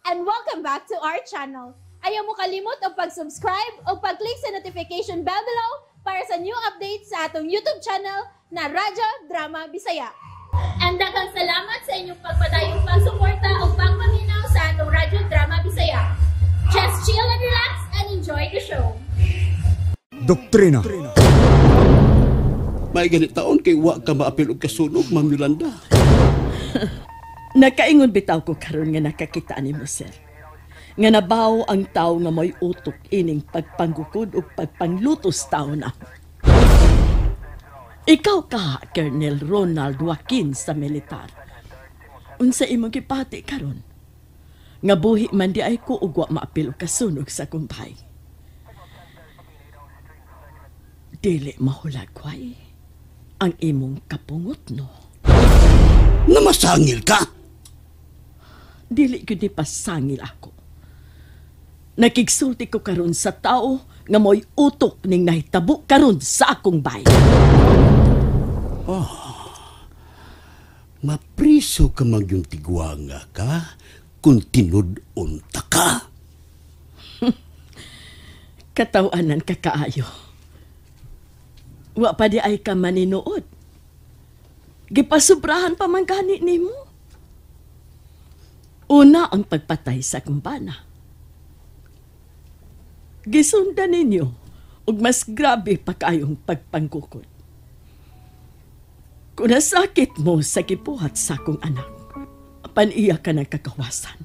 And welcome back to our channel. Ayaw mo kalimot og pag-subscribe o pag-click sa notification bell below para sa new updates sa atong YouTube channel na Radyo Drama Bisaya. And daghang salamat sa inyong pagpadayong pagsuporta o pagpaminaw sa atong Radyo Drama Bisaya. Just chill and relax and enjoy the show. Doktrina. May ganit taon kay wa ka maapil og kasunog, Ma'am Yolanda. Nakaingon bitaw ko karon nga nakakita nimo, sir. Nga nabaw ang tao nga may utok ining pagpanggukod ug pagpanglutos tao na. Ikaw ka, Colonel Ronald Joaquin sa militar. Unsa imong gipati karon? Nga buhi man di ay ko ug wa maapil og kasunog sa kumpay. Dili mahulagway ang imong kapungot, no? Namasangil ka? Dili gyud ni pasangil ako. Nakigsulti ko karon sa tao nga mo'y utok ning nahitabo karon sa akong bay. Oh, mapriso ka man yung tigwanga ka kung tinud-on ta ka. Katawanan ka kaayo. Wa pa di ay ka maninuod. Gipasubrahan pa man gani nimo. Una ang pagpatay sa kumbana. Gisundan ninyo og mas grabe pa kayong pagpanggukod. Kung nasakit mo sa gibuhat sa akong anak, apan iya ka ng kakawasan.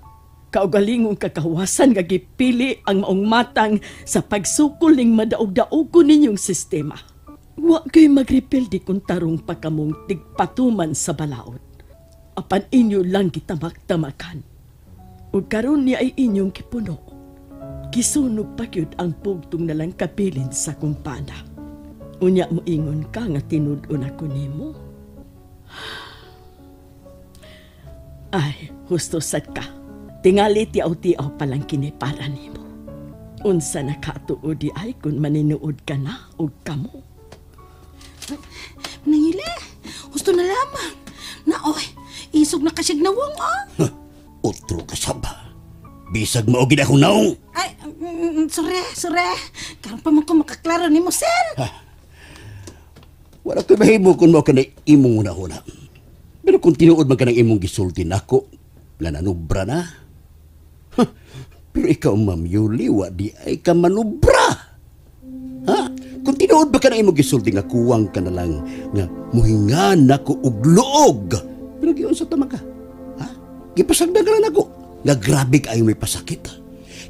Kaugalingong kakawasan nga gipili ang maong matang sa pagsukol ning madaog-daog ko ninyong sistema. Wa kay magrepelde kung tarong pa kamong tigpatuman sa balaod. Apan inyo lang gitamak-tamakan. Ug karon niya ay inyong kipuno. Gisunog pa gyud ang pugtong nalang kabilin sa kumpana. Unya mo ingon ka nga tinud-on ako nimo. Ay, husto sad ka. Tingali tiaw-tiaw palang kini para nimo. Unsa nakatuod di ay kung maninuod ka na og kamo. Nangili, husto na lamang. Naoy, isog na kasyag nawong, oh. Huh, otro ka sab. Bisag mao gid akong naong. Ay, sore. Karon pa man ko makaklaro nimo, sir. Ha. Wala ko'y mahimo kung mao kanay imong una-una. Pero kung tinuod man ka ng imong gisulti nako, nga nanubra na. Huh. Pero ikaw, Ma'am Yuli, wa di ay ka manubra. Ha? Kung tinuod ba ka ng imong gisulti nga kuwang ka na lang nga muhinga nako og luog. Pero giyon sa tama ka. Ha? Gipasagdan ka lang nako. Nga grabe kaayo may pasakit.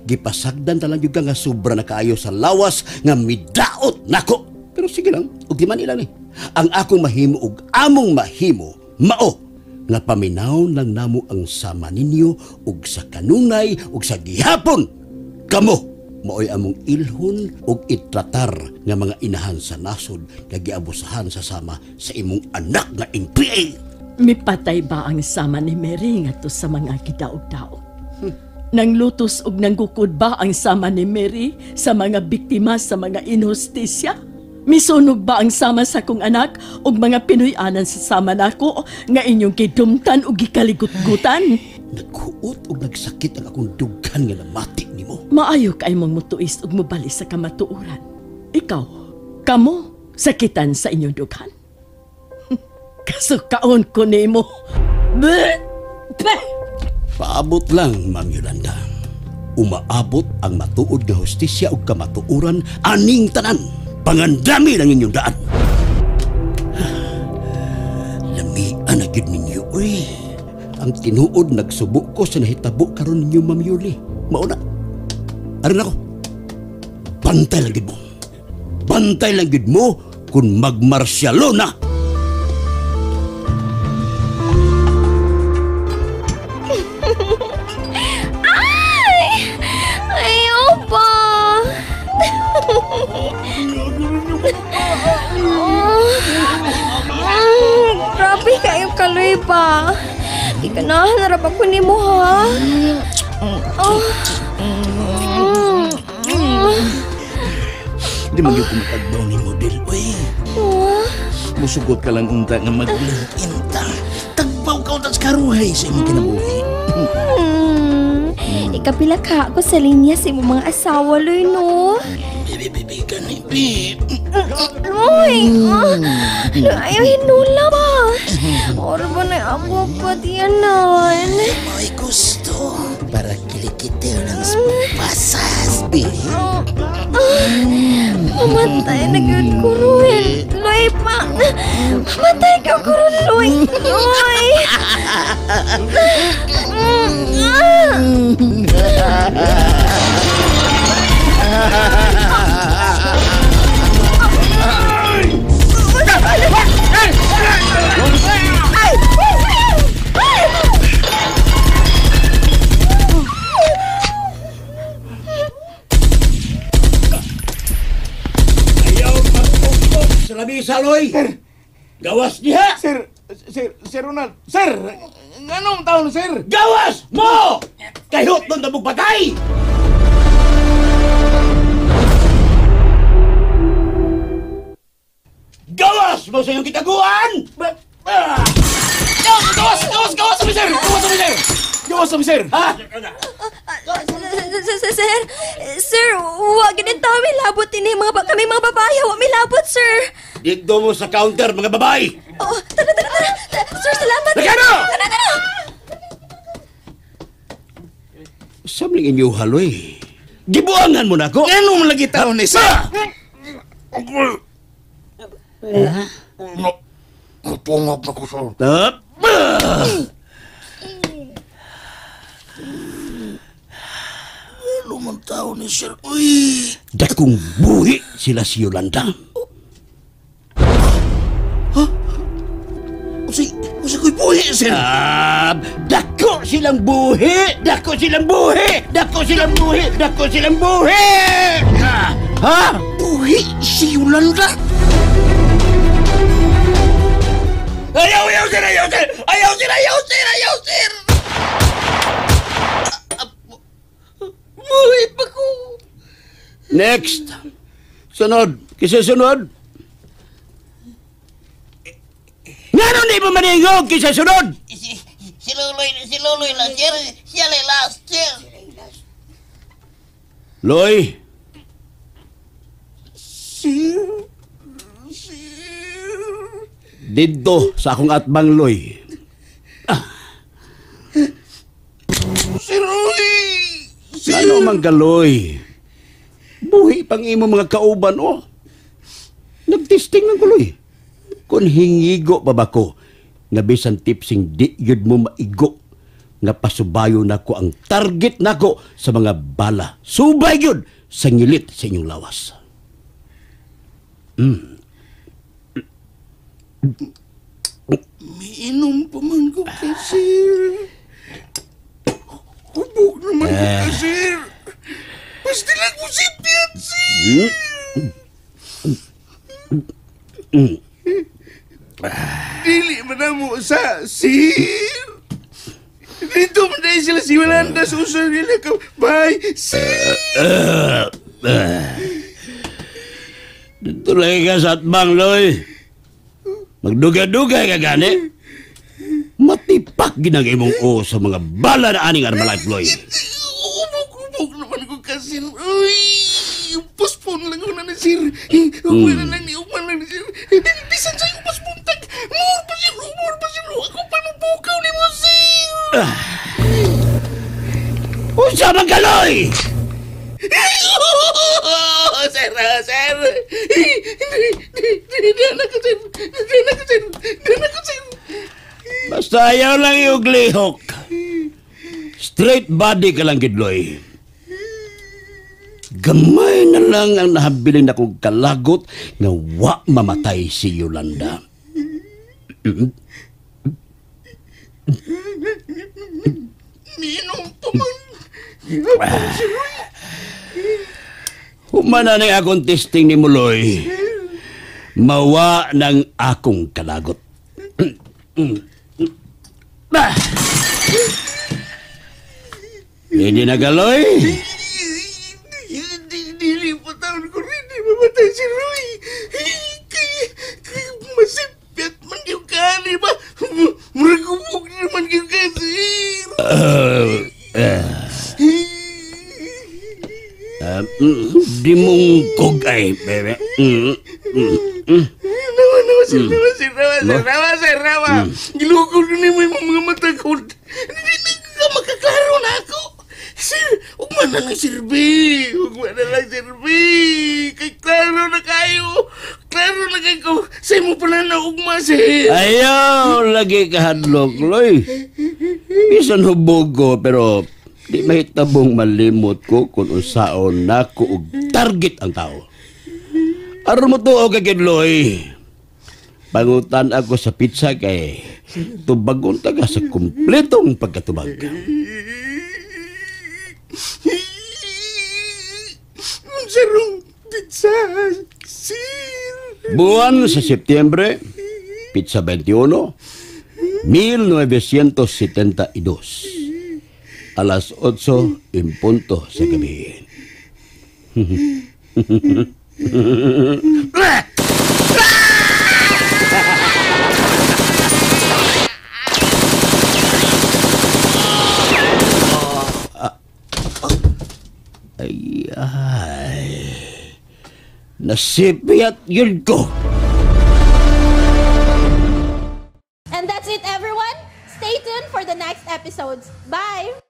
Gipasagdan ta lang gyud ka nga sobra na kaayo sa lawas nga midaot nako. Pero sige lang, og di man ilan eh. Ang akong mahimo og among mahimo mao nga paminaw lang namo ang sama ninyo og sa kanunay og sa gihapon. Kamo maoy among ilhon og itratar nga mga inahan sa nasod nga giabusahan sa sama sa imong anak nga NPA. Mipatay ba ang sama ni Mary ngadto sa mga gidaog-daog? Nanglutos og nanggukod ba ang sama ni Mary sa mga biktima sa mga inhustisya? Misunog ba ang sama sa kong anak og mga Pinoy-anan sa sama nako nga inyong gidumtan og gikaligutgutan? Naghuot og nagsakit ang akong dughan nga namati nimo. Maayo kay mong mutuis og mobali sa kamatuoran. Ikaw, kamo, sakitan sa inyong dughan. Kasukaon ko nimo. Bleh! Bleh! Paabot lang, Ma'am Yolanda. Umaabot ang matuod nga hustisya ug kamatuoran aning tanan. Pangandami lang inyong daan. Lamian na gyud ninyo, uy. Ang tinuod nagsubo ko sa nahitabo karon ninyo, Ma'am Yuli. Mauna. Aron ako. Bantay lang gyud mo. Bantay lang gyud mo kung magmarsyalo na. Ay! Ayaw pa! Grabe kayo kaloy ba? Ikanahan na rap ako nimo, ha? Oh. Di man yun kumatagbaw ni model, uy. Musugot ka lang unta nga maglingin ta. Tagbaw ka unta sa karuhay sa imong kinabuhi. Ikapila ka ako sa linya sa imong mga asawa, Loy, no? Bibi, gani, bi. Loy! Ayaw hinula ba? Oro ba na ako patiyanan? May gusto para kilikitaw ng pasas, bi. Mamatay na gyud ko ron. Loy pa! Mamatay ka ko ron, Loy! Loy! Ayaw magpupok sa lamisa, Loy! Gawas niya! Sir, Sir Ronald, sir! Anong taon, sir? Gawas mo! Kahit doon na patay! Gawas mo sa iyong kitaguan! Gawas! Gawas! Gawas kami, sir! Gawas kami, sir! Gawas kami, sir! Ha? Sir, sir, wag ganun tao may labot ini mga kami mga babae, wag may labot, sir. Dito mo sa counter, mga babae! Oh, tara, tara, tara. Sir, salamat. Lagano! Tara, tara. Samling inyo haloy. Gibuangan mo na ako! Anong lagi taon ni sir? Napungap na ko, sir. Ano man tao ni sir? Uy! Dakong buhi sila si Yolanda. Ha? Usi ko'y buhi, sir? Dako silang buhi! Dako silang buhi! Dako silang buhi! Dako silang buhi! Ha? Buhi si Yolanda? Ayaw, ayaw, sir! Ayaw, sir! Ayaw, sir! Ayaw, sir! Ayaw, sir! Buhi pa ko! Next! Sunod! Kisa sunod! Ngano di mo maningog kisa sunod? Si Loloy lang, sir. Siya lang last, sir. Loy! Sir! Sir! Dito sa akong atbang, Loy. Sir, uy! Sir! Ano man ka, Loy? Buhi pang imo mga kauban, oh. Nagtesting ng kuloy. Kung hingigo pa ba ko, nga bisan tipsing di yun mo maigo, nga pasubayo nako ang target nako sa mga bala. Subay yun sa ngilit sa inyong lawas. Miinom pa man ko ka, sir. Hubog naman ko ka, sir. Basta lang mo si Piat, sir. Dili man na mo sa, sir. Dito man dahil sila si Yolanda sa usar nila ka. Bye, sir. Dito lagi ka sa atbang, Loy. Magdugay-dugay ka gani. Matipak ginang imong o sa mga bala na aning Armalite, Loy. Hubog-hubog naman ko kasi. Uy! Postpone lang ko na ni sir. Ugman na lang ni, ugman lang ni sir. Bisan sa'yo paspuntag. More pa sir, more pa sir. Ako pa mabukaw ni mo, sir. Unsa man ka, Loy? Sir, sir. Di na ko, sir. Di na ko, sir. Di na ko, sir. Basta ayaw lang yung lihok. Straight body ka lang, Gidloy. Gamay na lang ang nahabiling na kong kalagot nga wa mamatay si Yolanda. Minom pa man. Humana na akong testing ni Muloy. Mawa ng akong kalagot. Hindi na galoy. Dili pa taon ko rin. Di mamatay si Roy. Kaya masipyat man yung kani ba? Muragubog naman yung kasi. Di mong kugay, bebe. Nawa, nawa, sir, nawa, sir, nawa, sir, nawa, sir, nawa. Gilukol ko nimo imong mga mata ko. Hindi na ka makaklaro na ako. Sir, ugma na lang, sir B. Ugma na lang, sir B. Kay klaro na kayo. Klaro na kayo ko. Sa imo pala na ugma, sir. Ayaw, lagi ka hadlok, Loy. Bisan hubog ko, pero di mahitabong malimot ko kung unsaon nako og target ang tao. Aron mo tuo ka gid, Loy. Pangutan ako sa pizza kay tubagon taga sa kumpletong pagkatubag. Unsa rong pizza, sir? Buwan sa Setyembre, pizza 21, 1972. Alas 8 en punto sa gabi. Ay, ay. Nasipiyat yun ko. And that's it, everyone. Stay tuned for the next episodes. Bye!